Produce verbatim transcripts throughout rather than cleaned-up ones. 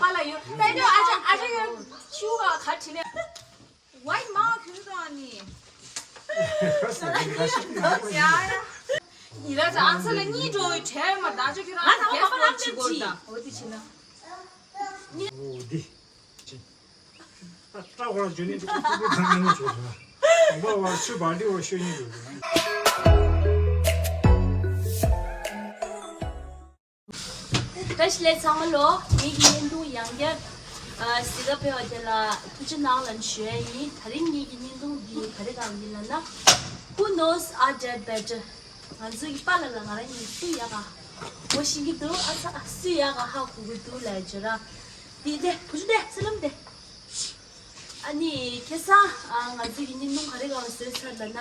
པ་ལ་ཡོད། ད་ཡོད་ཨ་ཅག་ཨ་ཅག་ཡོད། ཤུ་ག་ག་དྲི་ལེ། ཝའི་མ་ཁུ་དང་ནི། ཡ་ཡ། ཡི་ར་ཅག་ཨང་ས་ལ་གཉིས་འགྲོ་བའི་གྲལ་མ་ད་ཅག་ཁྱོད་རང་གི་གེ་སི་ལོག་བྱེད་དགོས་ད། འོ་དེ་བྱེད་ན། འོ་དེ། ད་ཀྲ་ཧོར་ཇོ་ནི་ཀྲུ་ཀྲུ་ཀྲུ་ཀྲུ་ནང་ནས་བྱོས་སོང་། ཨ་བ་བ་ཤུ་བ་ལི་བ་ཤུ་ནི་རུ། བཀྲ་ཤིས་བདེ་ལེགས་ཚང་མ་ལོ། ངེད་ཀྱི་བརྙན་ཐུང་ཡང་བསྐྱར་གཟིགས་ག་ཕེབས་པ་དེ་ལ་ཐུགས་རྗེ་གནང་ལབ་ཞུ་ཡ་ཡིན། དེ་རིང་ངེད་ཀྱི་བརྙན་ཐུང་འདི་ག་རེ་སྒང་ཡིན་ལབ་ན། Who knows our dad better? ང་ཚོ་གི་པཱ་ལགས་ལ་ང་རང་གཉིས་སུ་ཡག་ག་ངོ་ཤེས་ཀྱི་འདུག་ཨ་ཚ། སུ་ཡག་ག་ཧ་གོ་གི་འདུག་ལབ་བརྗོད་ར། འདི་དེ་བུ་ཆུང་དེ་སི་ལམ་དེ། ཨ་ནི་ཁ་སང་ཨ་ང་ཚོ་གི་བརྙན་ཐུང་ག་རེ་སྒང་ལ་བཟོས་ཚར་ལབ་ན།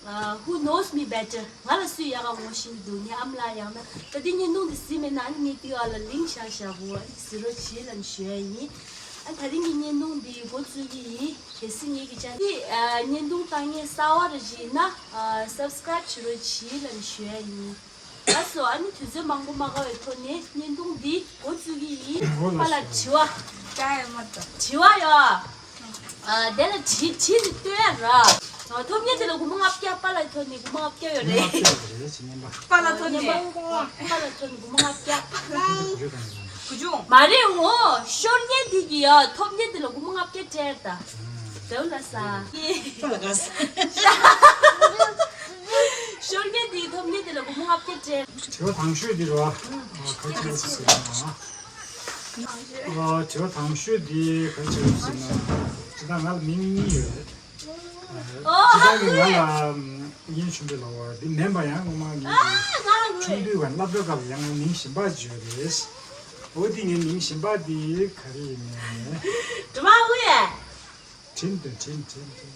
ཨ་Who knows me better? ང་ལ་སུ་ཡག་ག་ངོ་ཤེས་ཀྱི་འདུག་ངའི་ཨ་མ་ལགས། ཡང་ན་ད་འདི་བརྙན་ཐུང་འདི་གཟིགས་མེད་ན་ཨ་ནི་ངའི་ཏི་ཨ་ལ་ལིང་ཤ་ཤ་གོ་ཨ་ནི་གཟིགས་རོགས་གྱིས་ལབ་ཞུ་ཡ་ཡིན། ཨ་དེ་རིང་གི་བརྙན་ཐུང་འདི་འགོ་བཙུགས་ཀྱི་ཡིན། གལ་སྲིད་ངེད་ཀྱི་ཅན་འདི་ཨ་བརྙན་ཐུང་ལྟ་མཁན་གསར་བ་རེ་ཞིག་ཡིན་ན་ཨ་སབ་སི་ཀ་རེབ་བྱེད་རོགས་གྱིས་ལབ་ཞུ་ཡ་ཡིན། ལགས་སོ། ཨ་ནི་དུས་ཚོད་མང་པོ་མ་འགོར་བའི་ཐོག་ནས་བརྙན་ཐུང་འདི་འགོ་བཙུགས་ཀྱི་ཡིན། འོ་ལགས་པཱ་ལགས་སོ། དྲི་བ། ཀ་ཡ་མ་ཏོ། དྲི་བ་ཡོད། ཨ་དེ་ལ་དྲི་དྲི་ནི་སྟོན་ཡ་ར། ཨ་ཐོབ་མཁན་དེ་ལ་སྒོར་མོ་ལྔ་བརྒྱ། པཱ་ལགས་ཐོབ་ནི་སྒོར་མོ་ལྔ་བརྒྱ་ཡོད་རེད། ལྔ་བརྒྱ་ཡོད་རེད་ཅེས་ཉན་པ། པཱ་ལགས་ཐོབ་ནི། པཱ་ལགས་ཐོབ་ནི་སྒོར་མོ་ལྔ་བརྒྱ། བུ་ཆུང་དང་ཡིན་པ། བུ་ཆུང་། མ་རེད་འོ། ཤོར་མཁན་དེ་གི་ཡ་ཐོབ་མཁན་དེ་ལ་སྒོར་མོ་ལྔ་བརྒྱ་སྤྲད་ད། དེ་ལ་ས། ཤོར་མཁན་དེའི་ཐོབ་མཁན་དེ་ལ་སྒོར་མོ་ལྔ་བརྒྱ་སྤྲད། དྲི་བ་དང་ཤོས་འདི་རེད་བ། ཨ་ག་ཅི་ཟེར་ན། ཨ་དྲི་བ་དང་ཤོས་འདི་ག་ཅི་ཟེར་ན། ཇི་ལྟར་ང་ལ་མིང་གཉིས་ཡོད་རེད། ཨ་ཇི་ལྟར་གི་ང་ལ་ཨ་ངའི་ཆུང་དུས་ལ་བ་འདི་མིན་པ། ཡང་སྔོན་མ་ངའི་ཆུང་དུས་བ་སློབ་གྲྭ་སྐབས་ལ་ཡང་ང་མིང་གཞན་པ་ཅིག་ཡོད་རེད། འོ་འདི་ངའི་མིང་གཞན་པ་འདི་ག་རེ་ཡིན་ནའི། སྒྲོལ་མ་དབུ་ཡ། དྲིན་དེ་དྲིན་དྲིན་དྲིན།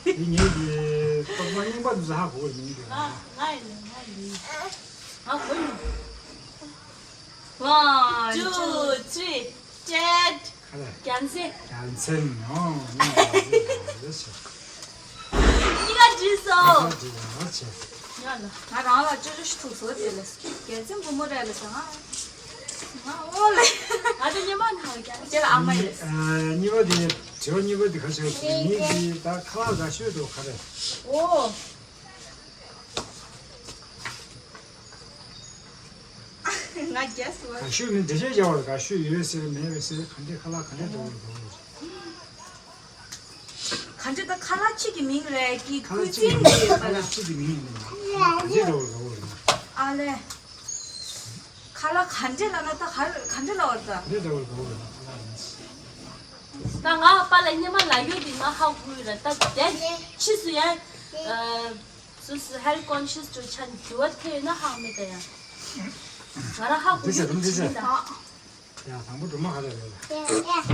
འདི་ངའི་གི་རྟོག་པ་རྙིང་པ་འདི་ཧ་གོ་བའི་མིང་དེ། ང་ང་ཡིན་ང་ཡིན། ང་གོ་ཡིན། One, two, three. ཅེད། ག་རེ། རྒྱལ་མཚན། རྒྱལ་མཚན། ཨོ། ངས་རྒྱལ་མཚན་ཟེར། གཉིས་ཀ་འགྲིག་སོང་། གཉིས་ཀ་འགྲིག་ཡག་བྱས། ཡ་ལ། ང་རང་ལ་ཅོ་ཅོ་ཞིག་ཐུག་སོང་དེ་ལ། རྒྱལ་མཚན་བུ་མོ་རེད་ལ་ཟེར་ང་། ང་ཨོ་ལེ། ང་དེ་ཉི་མ་ནང་རྒྱལ་མཚན། ཁྱེད་ལ་ཨ་མ་ཡོད། གཉིས་པ་དེ། དྲི་བ་གཉིས་པ་དེ་ག་ཞིག་ལ་ངའི་གི་ད་ཁ་ལག་དགའ་ཤོས་དེ་ག་རེ། ཨོ། ང་རྒྱལ་སོང་། དགའ་ཤོས་ནི་འགྲེལ་བཤད་རྒྱག་པར་དགའ་ཤོས་ཡོད་ཟེར་མེད་པའི་ཟེར། ག་འདྲས་ཁ་ལག་ག་འདྲས་འདྲ་བོ་རེད། ག་འདྲས་ད་ཁ་ལག་གཅིག་གི་མིང་རེད་ཀི། ཁ་ལག་ཁུ་ཅིན་རེད་པ་ལ། ཁ་ལག་གཅིག་གི་མིང་ཡིན་ནམ། ག་འདྲས་འདྲ་བོ་རེད། ཨ་ལེ། ཁ་ལག་ག་འདྲས་ལབ་ན་ད་ག་ག་འདྲས་ལབ་པ་རེད་ད། ག་འདྲས་འདྲ་བོ་རེད་པ་ལ། ད་ང་པཱ་ལགས་སྔོན་མ་ལབ་ཡོད་དེ་ང་ཧ་གོ་ཡོད་ར། ད་དེ་ཕྱིས་སུ་ཡང་། སོ་སོ་health conscious འགྲོ་ཆ་ནས་འགྱུར་བ་ཐེབས་ཡོད་ན་ཧང་མེད་ད་ཡ། ང་རང་ཧ་གོ་ཡོད་དེ་ཇི་ཡིན་ད། ཡ་དང་པོ་སྒྲོལ་མ་ག་རེ་རེད་ལ།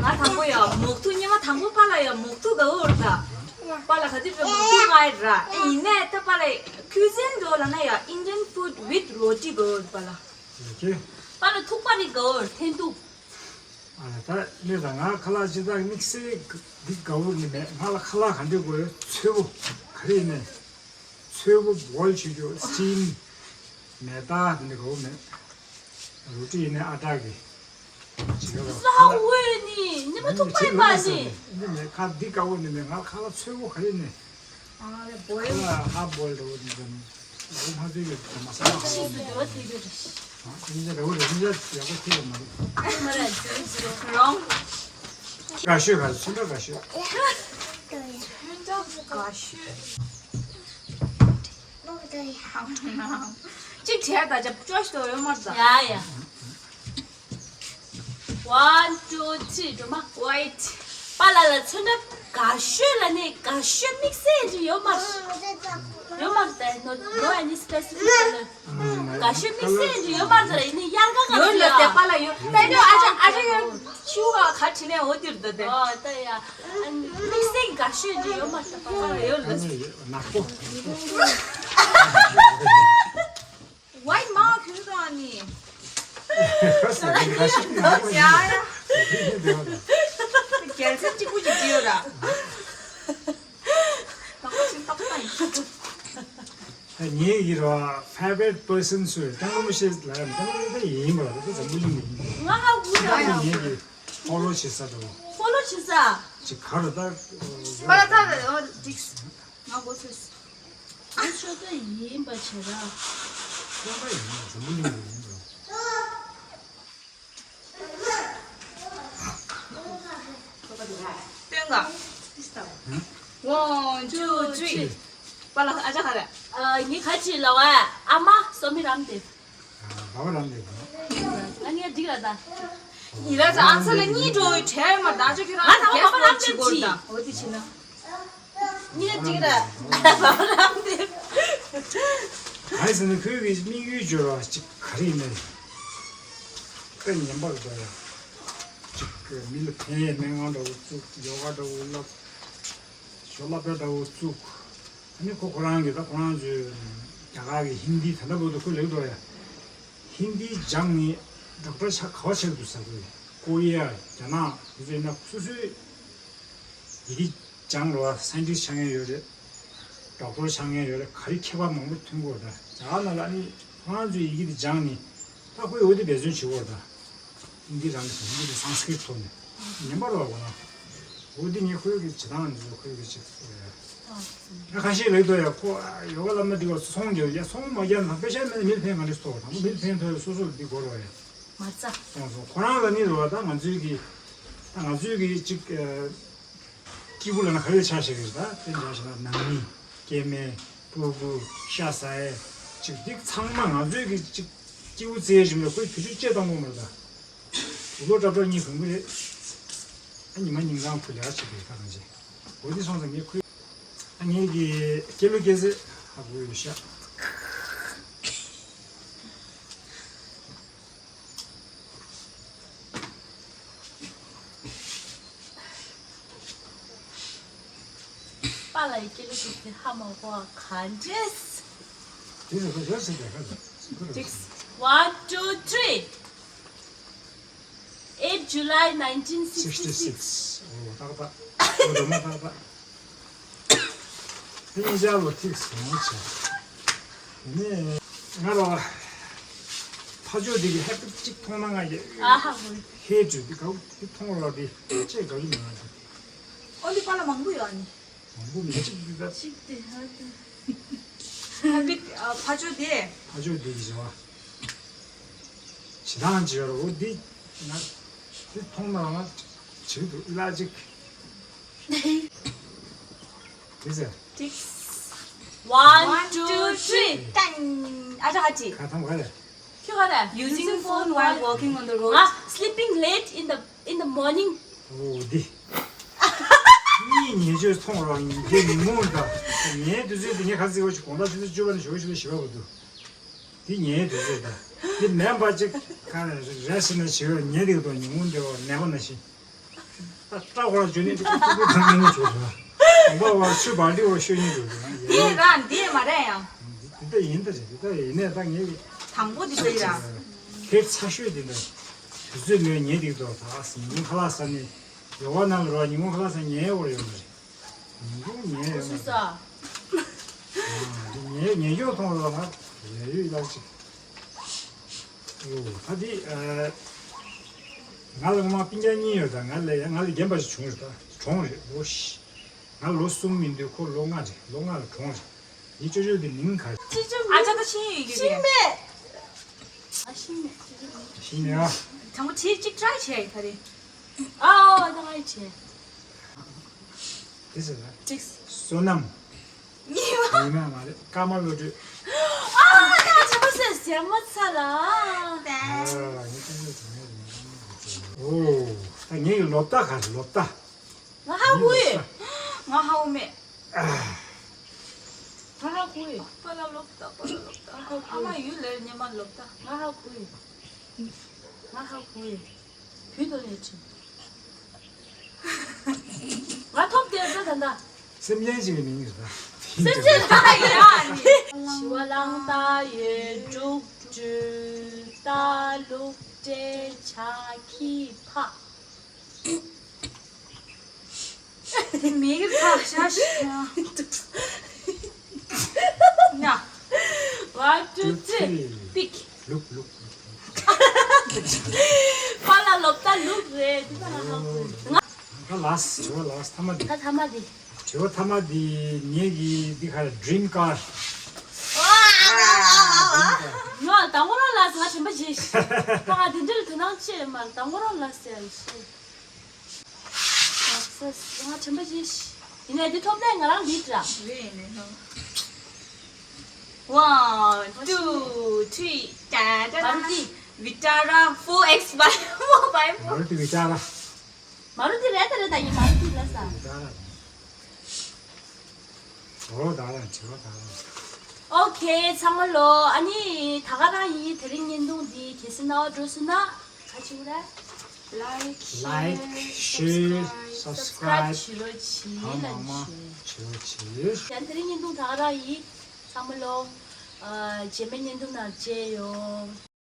ང་དང་པོ་ཡ་མོག་ཐུག། སྔོན་མ་དང་པོ་པཱ་ལགས་ཡ་མོག་ཐུག་དགའ་བོ་རེད་ད། པཱ་ལགས་ག་དུས་བས་མོག་ཐུག་ང་ཡི་ར། ཨེ་ཡིན་ནའི་ད་པཱ་ལགས་ཁུ་ཟན་འགྲོ་ལབ་ན་ཡ་Indian food with roti དགའ་བོ་རེད་པཱ་ལགས། ཨོ་ཁེ། པཱ་ལགས་ཐུག་པ་རེད་དགའ་བོ་རེད་འཐེན་ཐུག་ཨ་ད་ནི་ད་ང་ཁ་ལག་ཅི་ད་དམིགས་བསལ་འདི་དགའ་བོ་ནི་མེད། ང་ལ་ཁ་ལག་ག་འདྲ་དགོས། ཚོས་པོ་ག་རེ་ཡིན་ནའི། ཚོས་པོ་བོལ་བྱེད་རྒྱུ་steam། མེ་སྟག་འདི་འདྲ་དགའ་བོ་མེད། རོ་ཊི་ཡིན་ནའི་ཨ་ཊ་གི་བྱེད་རོགས། ས་འོད་ནི་ཉི་མ་ཐུག་པ་ཡིན་པ་ནི། འདི་མེད་ཁ་འདི་དགའ་བོ་ནི་མེད། ང་ལ་ཁ་ལག་ཚོས་པོ་ག་རེ་ཡིན་ནའི། ཨ་ལེ་བོལ། ཨ་ཧ་བོལ་འདྲ་བོ་འདི་འདྲ་ནི། འོ་མ་ཚོས་ཀྱི་མ་ས་ལ་ཧ་ཤིས་སུ་འགྱུར་བ་ཐེབས་རྒྱུ་རེད། ཨ་ནི་འདྲ་བོ་རེད། འདི་འདྲ་ཡག་པོ་ཐེབས་པ་མ་རེད། ཨ་མ་རེད། ཟེར་ཟེར། རོང་། དགའ་ཤོས་ག་རེ། ཚོན་ཁྲ་དགའ་ཤོས། ཚོན་ཁྲ་དགའ་ཤོས། གཅིག་བྱས་ད་ཅབ་ཅོ་ཞིག་ཏུ་ཡོད་མ་རེད་ད། ཡ་ཡ། One, two, three. སྒྲོལ་མ། White. པཱ་ལགས་ལ་ཚོན་ཁྲ་དགའ་ཤོས་ལབ་ནས་དགའ་ཤོས་དམིགས་བསལ་ཅིག་ཡོད་མ་རེད། ཡོད་མ་རེད་ད། No, no any specific color. དགའ་ཤོས་དམིགས་བསལ་ཅིག་ཡོད་མ་རེད་ད། ཡིན་ནའི་དབྱར་ཁ་ག་ཡོད་ལ་དེ་པཱ་ལགས་ཡོད། ད་ཡོད་ཨ་ཅག་ཨ་ཅག་ཡོད། ཤུ་ག་ག་དྲི་ནས་འོ་དེ་རེད་ད་དེ། ཨོ་ད་ཡ། དམིགས་བསལ་གྱི་དགའ་ཤོས་ཅིག་ཡོད་མ་རེད་ད་པཱ་ལགས་ལ་ཡོད་ལ། ནག་པོ། ཝའི་མ་ཁྱོད་དང་ནི། ཡ་ཡ། རྒྱལ་མཚན་གཅིག་པུ་ཅིག་བྲིས་ཡོད་ར། ནག་པོ་ཅིག་ཏག་ཏག་ཡིན། ངའི་ཡི་རོ་favorite person སུ་ཡོད། ཏན་ལོ་མི་ཤེས་ལ་ཡང་ཏན་ལོ་མི་ཤེས་ཡིན་པ་ལ་ཏན་འཛམ་བུ་གླིང་ནས་ཡིན། ང་ཧ་གོ་ད་ཡ། ངའི་གི་ཧོ་ལོ་བྱེད་ས་དང་། ཧོ་ལོ་བྱེད་ས། ཅིག་ག་རུ་ད། པ་ལ་ད་ཨོ་ཏིགས། ང་གོ་ཚོད། ཨ་ཤོ་ད་ཡིན་པ་བྱེད་ར། ཁོང་པ་ཡིན་ན་འཛམ་བུ་གླིང་ནས་ཡིན་པ། སྟོན་ག One, two, three. པ་ལ་ཨ་ཅག་ག་རེ། ཨ་ངའི་ཁ་ཆེ་ལ་བ་ཨ་མ་སོ་མི་རམ་དེ། ཨ་བ་རམ་དེ། ཨ་ངའི་འགྲིག་ལ་ད། ཡིན་ལ་ད་ཨ་ཚ་ལ་གཉིས་འགྲོ་བའི་གྲལ་མ་ད་ཅོ་ཁྱོད་རང་ང་ད་བ་རམ་དེ་ཅི། འོ་དེ་ཕྱིན་ན། ངས་འགྲིག་ར། གང་ཟེར་ན་ཁོའི་གི་དམིགས་ཡུལ་སྦྱོར་བ་ཅིག་ག་རེ་ཡིན་ནའི། དཔེ་ངན་པ་རེད་ཡ། ཅིག་མི་ལ་ཕན་ཡས་སྨན་ཁང་འདྲ་བོ་བཙུགས། ཡོ་ག་འདྲ་བོ་བསླབ། ཞོ་སློབ་གྲྭ་འདྲ་བོ་བཙུགས། ཨ་ནི་ཁོ་ཁོ་རང་གི་ད་ཁོ་རང་ཚོའི་རྒྱ་གར་གི་ཧིན་དི་ད་ལྟ་བར་དུ་ཁོས་ལེགས་འགྲོ་ཡ། ཧིན་དི་སྦྱངས་ནས་ཌོག་ཊར་ཆགས་ག་བ་ཆགས་འདུག་ཟེར་གི། ཀོ་རི་ཡ། རྒྱ་ནག་དེ་ཚོ་ཡིན་ན་སོ་སོའི་ཡི་གེ་སྦྱངས་རོགས། སའེན་ཊིསི་ཆགས་མཁན་ཡོད་རེད། ཌོག་ཊར་ཆགས་མཁན་ཡོད་རེད། ག་རེ་ཁྱད་པར་མང་པོ་ཐོན་གྱི་ཡོད་རེད། རྒྱ་གར་ནང་ལ་ཨ་ནི་ཁོ་རང་ཚོའི་ཡི་གེ་དེ་སྦྱངས་ནས་ད་ཁོས་འོ་དེ་འབད་བརྩོན་བྱེད་ཀྱི་ཡོད་རེད། ད་ཧིན་དི་རང་གི་ཧིན་དི་དང་སཾ་སྐྲྀཏ་ཐོག་ནས་ཉན་པ་རོགས་གོ་ན། འོ་དེ་ངས་ཁོའི་གི་བྱེད་སྟངས་འདི་ཚོ་ཁོའི་གི་ཅིག་ཨ་ཁ་ཤས་ལེགས་འདུག་ཡ། ཁོ་ཡོ་ག་བསླབ་ན་འགྲིག་པ་སོང་རྒྱབ་ཡ། སོང་མ་རྒྱབ་ན་དཔེ་ཆ་མེད་ན་མི་ལ་ཕན་ག་འདྲ་ཐོགས། དང་པོ་མི་ལ་ཕན་ཐོགས་ཡ་སོ་སོར་འདི་གོ་རོགས་ཡ། མ་རྩ། སོང་སོང་། ཁོ་རང་ལ་ནི་རོ་ད་ང་ཚོའི་གི་ད་ང་ཚོའི་གི་ཅིག་ཨ། སྐྱེས་བུ་ལབ་ན་ག་རེ་ཆ་བཞག་གི་རེད། ད་དེ་འདྲ་ཞིག་ལ་ནང་མི་སྐྱེ་དམན་སྤུ་གུ་ཤ་ཟ་ཡས་ཅིག་འདི་ཚང་མ་ང་ཚོའི་གི་ཅིག་སྐྱེས་བུ་བཙའ་ཡས་ཞིག་ལ་ཁོའི་བེད་སྤྱོད་བྱེད་སྟངས་པོ་མ་རེད། ད་དུག་ལོག་ཏྲབ་ཏྲབ་གཉིས་གོན་གི་རེད། ཨ་ཉི་མ་ཉིན་གང་ཁོ་ལས་ཀ་བྱེད་དགོས་ཁ་གང་བྱེད། འོ་དེ་སོང་ཙང་ངས་ཁོའི་ཨ་ངའི་གི་སྐྱེས་ལོ་སྐྱེས་ཚེ་ཧ་གོ་ཡོད་ཤག་པཱ་ལགས་ཀྱི་སྐྱེས་ལོ་ཅིག་དེ་ཧ་མ་གོ་བ་ག་འདྲས། དེ་རེད་པ། ཡོད་ཟེར་གྱི་ཡོད་ཟེར་གྱི། One, two, three. Eight July nineteen sixty-six. ཨོ་ཏག་ཏག་ཨོ་རོ་མ་ཏག་ཏག་དེ་ཉིན་ཞག་ལོ་ཐིག་སོང་ཆེ། ནས་ང་རོ་ཕ་ཇོ་དེ་གི་ཧེ་པི་གཅིག་མཐོང་ན་ང་ཡི་ཨ་ཧ་ཧོ། ཧེ་ཇུ་དེ་ག་དེ་མཐོང་རོགས་དེ་ཅེས་ག་ལུ་མི་ང་དེ། ཨོ་ལི་པ་ལ་མང་པོ་ཡོད་ཨ་ནི། མང་པོ་མི་གཅིག་དེ་ད། གཅིག་དེ་ཧ་དེ། ཧེ་པི་ཨ་ཕ་ཇོ་དེ། ཕ་ཇོ་དེ་གི་བྱ་བ། བྱེད་སྟངས་ཅིག་ཡོད་རེད། འོ་འདི་ང་འདི་མཐོང་ན་ང་བྱེད་ཀྱི་འདུག་ལ་ཅིག་འདི་ཟེར། One, two, three. ཏན། ཨ་ཅག་ཨ་ཅི། ཁ་ཐམ་ག་རེ། ཁྱོད་ག་རེ། Using phone while walking on the road. ང་sleeping late in the in the morning. འོ་འདི། གཉིད་ཉལ་ཆོས་མཐོང་རོགས་ཡིན། དེ་ཉིན་མོ་འདྲ། ཉལ་དུས་ཚོད་དེ་ངས་ག་ཚོད་ཅིག་དགོང་དག་ཆུ་ཚོད་བཅུ་པ་ནས་ཞོགས་ཆུ་ཚོད་བཞི་པ་བར་དུ། འདི་ཉལ་དུས་ཚོད་ད། འདི་མེད་པ་ཅིག་ག་རེ་རེད་ཟེར་ན་བྱེད་པ་ཉལ་འདུག་དང་ཉིན་མོ་འདྲ་བ་ནད་པ་ནང་བཞིན། ད་སྐྲ་ཁོ་རང་འཇོན་ནས་ཅིག་ཏུ་ཏུ་ཐང་ནས་བྱོས་སོང་། དགོང་པ་བ་ཆུ་བར་འདི་བ་ཤོད་ཉིན་འགྲོ་འདུག་ཡ། འདི་རང་འདི་མ་རེད་ཡང་། འདི་ད་ཡིན་ད་རེད། འདི་ད་ཡིན་ནས་ད་ངས་དང་པོ་འདི་ཚོ་ཡིན་ར། ཁེར་ཚ་ཤོས་འདི་འདྲ། དུས་ཚོད་མེད་ཉལ་འདུག་དང་ད་ཉིན་མོ་ཁ་ལག་ཟ་ནས་ཡོ་ག་ནང་ལ་རོགས་ཉིན་མོ་ཁ་ལག་ཟ་ཉལ་བར་ཡོང་གི་རེད། ཉིན་གུང་ཉལ་ཡོད་མ་རེད། ཉལ་ཉལ་ཡོད་མཐོང་རོགས་ང་ལས་ཡོད་ལགས་ཅིག་ཨོ་ད་འདི་ཨ་ང་ལ་ངོ་མ་སྤུན་ཀྱག་གཉིས་ཡོད། ད་ང་ལས་ཡ་ང་ལས་རྒན་པ་ཞིག་བྱུང་རེད། ད་གྲོངས་རེད། ལོ་ཤི་ང་ལོ་གསུམ་ཡིན་དུས་ཁོ་ལོ་ལྔ་རེད། ལོ་ལྔ་ལ་གྲོངས་རེད། ཡིན་ཅོ་ཅོ་འདི་མིང་ག་ཅི་ཅི་ཨ་ཅག་ད་ཤི་ཡི་གི་ཤི་མེད། ཨ་ཤི་མེད། ཤི་མེད་ཨ། དང་པོ་བྲིས་གཅིག་try་བྱས་ག་རེ། ཨ་ཨ་ཨ་ད་ང་ཡི་བྱས། དེ་ཟེར་ན། ཏིག་བསོད་ནམས། ཉི་མ། ཉི་མ་མ་རེད། ཀརྨ་བློ་གྲོས། ཨ་ད་ཆ་པ་སེ་ཟེར་མ་ཚ་ལ། ཨ་ངས་ཏིག་ཙམ་དྲན་ཡས་མེད། ཨོ་ད་ངའི་ལོ་རྟགས་ག་རེ། ལོ་རྟགས། ང་ཧ་གོ་ཡོད། ང་ཧ་གོ་མེད། ང་ཧ་གོ་ཡོད། པ་ལ་ལོ་རྟགས། པ་ལ་ལོ་རྟགས། ང་ཧ་གོ་ཡོད། ཨ་མ་ཡུལ་ལས་ཉི་མ་ལོ་རྟགས། ང་ཧ་གོ་ཡོད། ང་ཧ་གོ་ཡོད། བུ་དོ་ལས་ཆེ། ང་ཐོབ་སྟེར་ད་ད་ད། སེམས་ཅན་ཅིག་གི་མིང་རེད་ད། སེམས་ཅན་ད་ཡ་ནི། ཞི་བ་ལང་ད་ཡོད་འབྲུག་སྤྲུལ་ད་ལུག་སྤྲེལ་བྱ་ཁྱི་ཕག་དེ་མིག་གིས་ཕག་ཤ་ཤ་ན། ཙི། པིག་ལུག་ལུག་ལུག་པཱ་ལགས་སློབ་གྲྭ་ལུག་རེད། དེ་ད་ང་ཧ་གོ་ང་། ད་ལས་དྲི་བ་ལས་ཐ་མ་འདི། ད་ཐ་མ་འདི། དྲི་བ་ཐ་མ་འདི་ངེད་ཀྱི་འདི་ག་རེ་ཌི་རིམ་ཀར། ང་དང་པོ་རང་ལས་ང་དྲན་པ་བརྗེད་ཤག་ད་ང་དེ་འདྲ་ལ་དོ་སྣང་བྱེད་མ་དང་པོ་རང་ལས་ཟེར་ཡ་ཤེས། ང་དྲན་པ་བརྗེད་ཤག་ཡིན་ནའི་འདི་ཐོབ་ནའི་ང་རང་འདི་འདྲ། རེད་ཡིན་ནའི་ཧང་། One, two, three. ད་ད་ད། Maruti Vitara four X five. Four by four. Maruti Vitara. Maruti རེད་ད་རེད་ད་ཡིན། Maruti ལ་ས། Vitara. ཨོ་ད་རང་བྱེད་པ་ད་རང་། ཨོ་ཁེ་ཚང་མ་ལོ། ཨ་ནི་ད་ག་རང་ཡིན། དེ་རིང་བརྙན་ཐུང་འདི་གལ་སྲིད་རྣ་བར་འགྲོ་སོང་ན་ག་ཅིག་རེད། Like, like, share, share, subscribe, subscribe བྱེད་རོགས་གྱིས། ཨ་ལ་མ་མ་བྱེད་རོགས་གྱིས། ཡང་དེ་རིང་བརྙན་ཐུང་ད་ག་རང་ཡིན། ཚང་མ་ལོ། ཨ། རྗེས་མའི་བརྙན་ཐུང་ནང་མཇལ་ཡོང་།